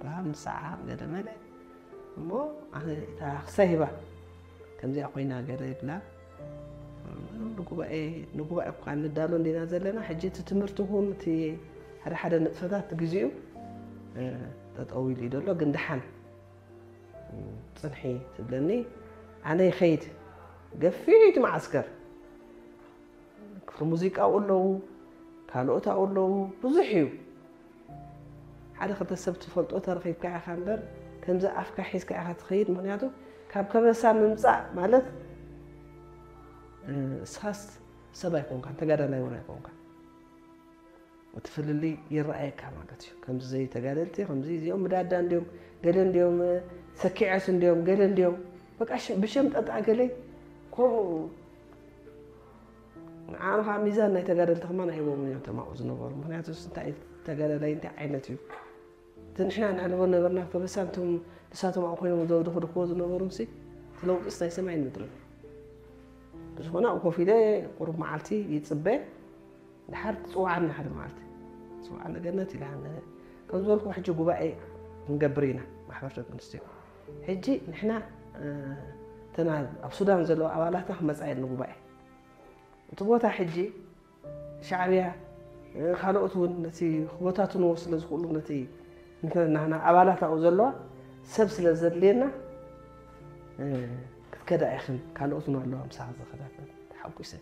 ረሃብ ምሳዓ ገለ መለ እሞ ኣነ እታ ክሳይ ሂባ ከምዚኣ ኮይና ገለ ይብላ። ንጉባኤ ንጉባኤ እኳ ንዳሎ እንዲና ዘለና። ሕጂ እቲ ትምህርቲ እውን እቲ ሓደ ሓደ ንጥፈታት ግዜኡ ጠጠው ኢሉ እዩ ዘሎ። ግን ደሓን ፅንሒ ትብለኒ። ኣነ ይኸይድ ገፊሕ እቲ መዓስከር ክፍሊ ሙዚቃ ኣብኡ ኣለዉ፣ ካልኦት ኣብኡ ኣለዉ፣ ብዙሕ እዩ። ሓደ ክልተ ሰብ ትፈልጦ ተረኺብካ ኢኻ እምበር ከምዚ ኣፍካ ሒዝካ ኢኻ ትኸይድ። ምኽንያቱ ካብ ከበሳ ምምፃእ ማለት እስኻስ ሰብ ኣይኮንካን፣ ተጋዳላይ እውን ኣይኮንካን። እቲ ፍልልይ ይረኣየካ ማለት እዩ። ከምዚ ተጋደልቲ ከምዚ እዚኦም ምዳዳ እንዲዮም፣ ገለ እንዲዮም፣ ሰኪዐስ እንዲዮም፣ ገለ እንዲዮም። በቃ ብሸም ጠጣ ገለ ከምኡ ንዓና ከዓ ሚዛን ናይ ተጋደልቲ ከማን ኣይቦምን እዮም ተማኡ ዝነበሩ። ምክንያቱ እንታይ ተጋዳላይ እንታይ ዓይነት እዩ? እቲ ንሕና ነዕልቦ ነበርና ከበሳ ንቶም ንሳቶም ኣብኡ ኮይኖም ዘውድኽድኽዎ ዝነበሩ ሲ እቲ ለውጢስ ናይ ሰማይን ምድርን። ብዝኾነ ኣብኡ ኮፍ ኢለ ቁሩብ መዓልቲ ይፅበ። ድሓር ትፅዋዓና ሓደ መዓልቲ። ትፅዋዓና ገነት ኢላ ከም ዝበልኩ ሕጂ ጉባኤ ክንገብር ኢና ማሕበር ደቂ ኣንስትዮ። ሕጂ ንሕና ተና ኣብ ሱዳን ዘለዋ ኣባላትና ክመፃ የን ጉባኤ እቲ ቦታ ሕጂ ሻዕብያ ካልኦት እውን ነቲ ክበታትንዎ ስለ ዝኽእሉ ነቲ ናና ኣባላት ኣብኡ ዘለዋ ሰብ ስለ ዘድልየና ክትከዳ ኢኽን ካልኦት እውን ኣለዋ ምሳኻ ዝኸዳለን ተሓጒሰ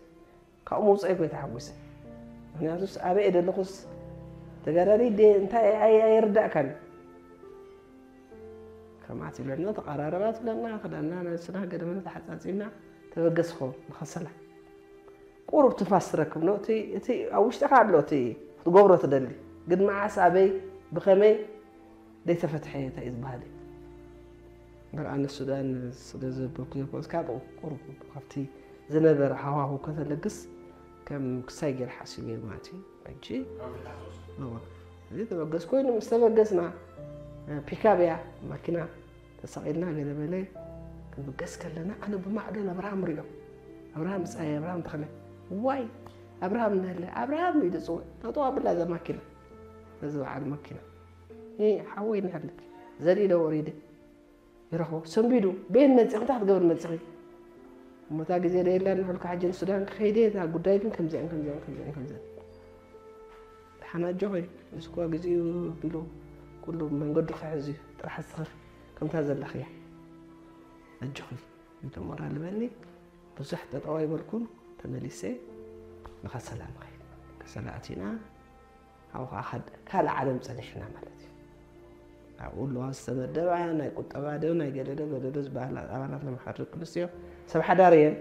ካብኡ ምውፀይ ኮይ ተሓጒሰ ምክንያቱስ ኣበይ ዘለኹስ ተጋዳሊ ደ እንታይ ኣይርዳእካን ከምኣት ይብለና ተቐራረባ ትብለና ክዳና ነብስና ገደመን ተሓፃፂብና ተበገስኹ ንኸሰላ ቁሩብ ትፋስ ትረክብ ነው እቲ እቲ ኣብ ውሽጥኻ ኣሎ እቲ ክትገብሮ ትደሊ ግን መዓስ ኣበይ ብኸመይ ዘይተፈትሐ እንታይ እዩ ዝበሃል እዩ በርኣነ ሱዳን ስለ ዘበኩ ዘኮስ ካብ ቁሩብ ካብቲ ዝነበረ ሃዋሁ ከተለግስ ከም ክሳይ ገይር ሓሲቡ እየ ማለት እዩ ሕጂ እዚ ተበገስ ኮይኑ ምስ ተበገስና ፒካብ እያ ማኪና ተሳቒልና ገለ በለ ክንብገስ ከለና ኣነ ብማዕዶ ኣብርሃም ሪኦ ኣብርሃም ምሳይ ኣብርሃም ተኽለ ዋይ ኣብርሃም ነለ ኣብርሃም ኢሉ ፅውዕ ጠጠው ኣብላ እዛ ማኪና ነዚ በዓል ማኪና ሓወይ ንሕልክ ዘሊለ ወሪደ ይረኽቦ ሰንቢዱ ቤን መፂኺ እንታይ ክትገብር መፂኺ እሞታ ግዜ ደየላ ንሕልካ ሕጂ ንሱዳን ክኸይደ እታ ጉዳይ ግን ከምዚኣን ከምዚኣን ከምዚኣን ከምዚኣን ሓና ኣጆኺ ንስኳ ግዜኡ ቢሉ ኩሉ መንገዱ ክሕዝ እዩ ጥራሕ ስኽር ከምታ ዘለኽያ ኣጆኺ እንተሞራ ልበኒ ብዙሕ ጠጠው ኣይበልኩን ተመሊሰ ንኸሰላ ንኸይድ ከሰላ ኣቲና ኣብኡ ከዓ ካልእ ዓለም ፀኒሕና ማለት እዩ ኣብኡ ኣለዋ ዝተመደባ ናይ ቁጠባ ዶ ናይ ገለዶ ገለዶ ዝበሃላ ኣባላት ለማሕበር ደቂ ኣንስትዮ ሰብ ሓዳር እየን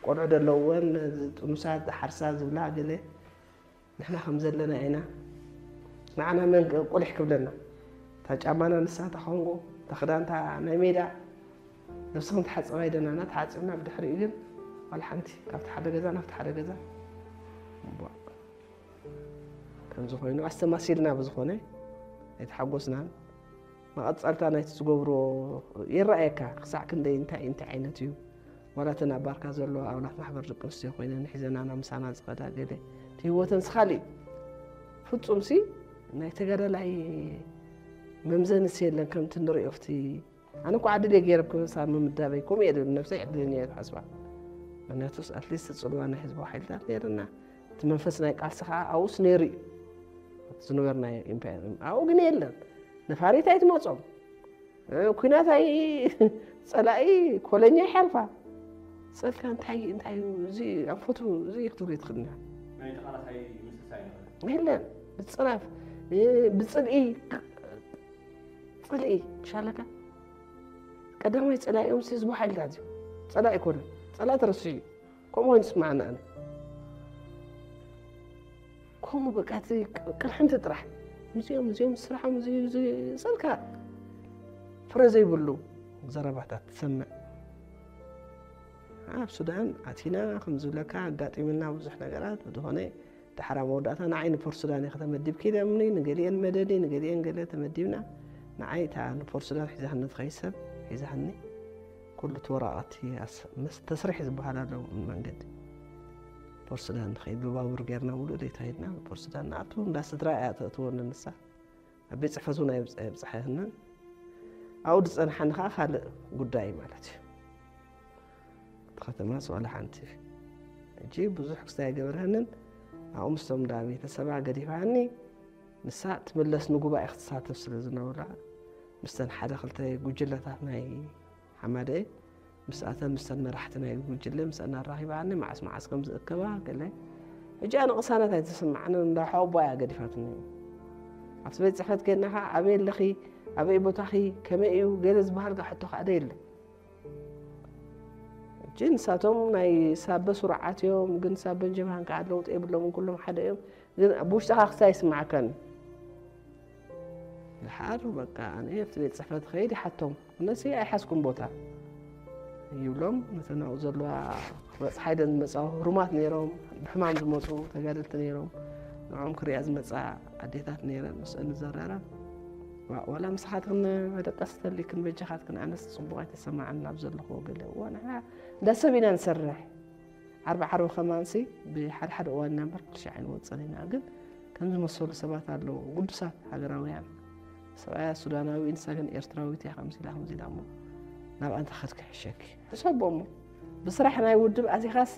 ቆልዑ ዘለውወን ጥኑሳት ዝሓርሳ ዝብላ ገለ ንሕና ከም ዘለና ኢና ንዓና መን ቁሊሕ ክብለና እታ ጫማና ንሳ እታ ኮንጎ እታ ክዳንታ ናይ ሜዳ ነብስኹም ተሓፀባ ይደናና ተሓፂብና ብድሕሪኡ ግን ዋላ ሓንቲ ካብቲ ሓደ ገዛ ናብቲ ሓደ ገዛ እምቧእ ከምዚ ኮይኑ ኣስተማሲልና ብዝኾነ ኣይተሓጎስናን መቐፀልታ ናይቲ ዝገብሮ ይረኣየካ ክሳዕ ክንደይ እንታይ እንታይ ዓይነት እዩ ዋላ እተን ኣብ ባርካ ዘለዋ ኣባላት ማሕበር ደቂ ኣንስትዮ ኮይነን ሒዘናና ምሳና ዝኸዳ ገለ እቲ ህይወተን ስኻሊ ፍፁም ሲ ናይ ተጋዳላይ መምዘንስ የለን ከምቲ ንሪኦ ፍቲ ኣነ እኮ ዕድል እየ ገይረ ክሳብ ምምዳበይ ከምኡ እየ ነብሰይ ዕድልን እየ ዝሓስባ ምክንያቱስ ኣትሊስት ፅልዋ ናይ ህዝባዊ ሓይልታት ነይርና እቲ መንፈስ ናይ ቃልሲ ከዓ ኣብኡስ ነይሩ እዩ ዝነበርናዮ ኢምፓየር ኣብኡ ግን የለን ነፋሪት ኣይትመፆም ኩናት ኣይ ፀላኢ ኮለኛ ይሓልፋ ፀልካ እንታይ እንታይ እዚ ኣንፈቱ እዚ ክትብሎ ትኽእልና የለን ብፅናፍ ብፅልኢ ፅልኢ ሻለካ ቀዳማይ ፀላኢኦም ህዝቡ ሓይልታት እዩ ፀላኢ ኮነ ፀላኢ ተረስሑ እዩ ከምኡ ኮይኑ ስማዓና ኣነ ከምኡ በቃ እቲ ቅርሕንቲ ጥራሕ እዚኦም እዚኦም ስራሖም እዚ እዚ ስልካ ፍረ ዘይብሉ ዘረባታት ትሰምዕ። ኣብ ሱዳን ኣቲና ከም ዝብለካ ኣጋጢምና ብዙሕ ነገራት። ብዝኾነ ድሓር ኣብ መወዳእታ ንዓይ ንፖርት ሱዳን ኢኻ ተመዲብኪ ኢሎምኒ። ንገሊአን መደዲ ንገሊአን ገለ ተመዲብና። ንዓይ እታ ንፖርት ሱዳን ሒዛኒ ትኸይድ ሰብ ሒዛኒ። ኩሉ እቲ ወረቐት እያስ-፣ ምስ ተስሪሕ ዝበሃል ኣሎ መንገዲ። ፖርት ሱዳን ንኸይድ ብባቡር ጌርና ሙሉእ ለይቲ ኸይድና ፖርት ሱዳን ንኣቱ። እንዳ ስድራ እያ ተእትወኒ ንሳ። ኣብ ቤት ጽሕፈት እውን ኣይብጽ-፣ ኣይብጽሓየንን። ኣብኡ ዝጸንሓኒ ኸዓ ካልእ ጉዳይ ማለት እዩ። እቲ ከተማስ ዋላ ሓንቲ። ሕጂ ብዙሕ ክስታይ ኣይገበረንን። ኣብኡ ምስቶም እንዳ ቤተሰባ ገዲፋኒ። ንሳ ትምለስ ንጉባኤ ክትሳተፍ ስለ ዝነበራ፣ ምስተን ሓደ ክልተ ጉጅለታት ናይ ሓማደኤ፣ ምስኣተን፣ ምስተን መራሕቲ ናይ ጉጅለ፣ ምስኣን ኣራኺባኒ፣ መዓስ መዓስ ከም ዝእከባ፣ ገለ። ሕጂ ኣነ ቅሳነት ኣይተሰማዓንን፣ እንዳ ሓወቦ እያ ገዲፋትኒ። ኣብቲ ቤት ጽሕፈት ከይድና ኸዓ፣ ኣበይ ኣለኺ? ኣበይ ቦታኺ? ከመይ እዩ? ገለ ዝበሃል ከ ሕቶ ከኣ የለ። ሕጂ ንሳቶም ናይ ሳበ ስሩዓት እዮም፣ ግን ሳበን ጀብሃን ከኣ ለውጢ የብሎምን፣ ኩሎም ሓደ እዮም። ግን ብውሽጥኻ ክስታይ ይስምዓካን እዩ። ድሓር በቃ ኣነ ኣብቲ ቤት ጽሕፈት ኸይድ ይሓቶም። ነሲ ኣይሓዝኩም ቦታ ይብሎም። ነተን ኣብኡ ዘለዋ ክበጽሓ ኢለን ዝመጻ ህሩማት ነይሮም፣ ብሕማም ዝመጹ ተጋደልቲ ነይሮም። ንዕኦም ክሪኣ ዝመጻ ኣዴታት ነይረን፣ ምስአን ንዘራረብ። ዋ-፣ ዋላ ምሳኻትክን መደቀሲ ተልይክን በጃኻትክን ኣነስ ጽቡቕ ኣይተሰማዓን ኣብ ዘለኹዎ ገለ። እዋ ንሕና እንዳ ሰብ ኢና ንሰርሕ። ዓርቢ ዓርቢ ከማንሲ ብሓደ ሓደ እዋን ኢና እምበር ኩሉ ሻዕ ኣይንወጽእን ኢና። ግን ከም ዝመሰሉ ሰባት ኣለዉ፣ ግዱሳት ሃገራውያን። ሰብኣያ ሱዳናዊ፣ ንሳ ግን ኤርትራዊት እያ፣ ከምዚ ኢላ፣ ከምዚ ኢላ እሞ ናብኣ እንተኸድኪ ይሕሸኪ። ሕሰቦ እሞ ብስራሕ ናይ ውድብ ኣቲኻስ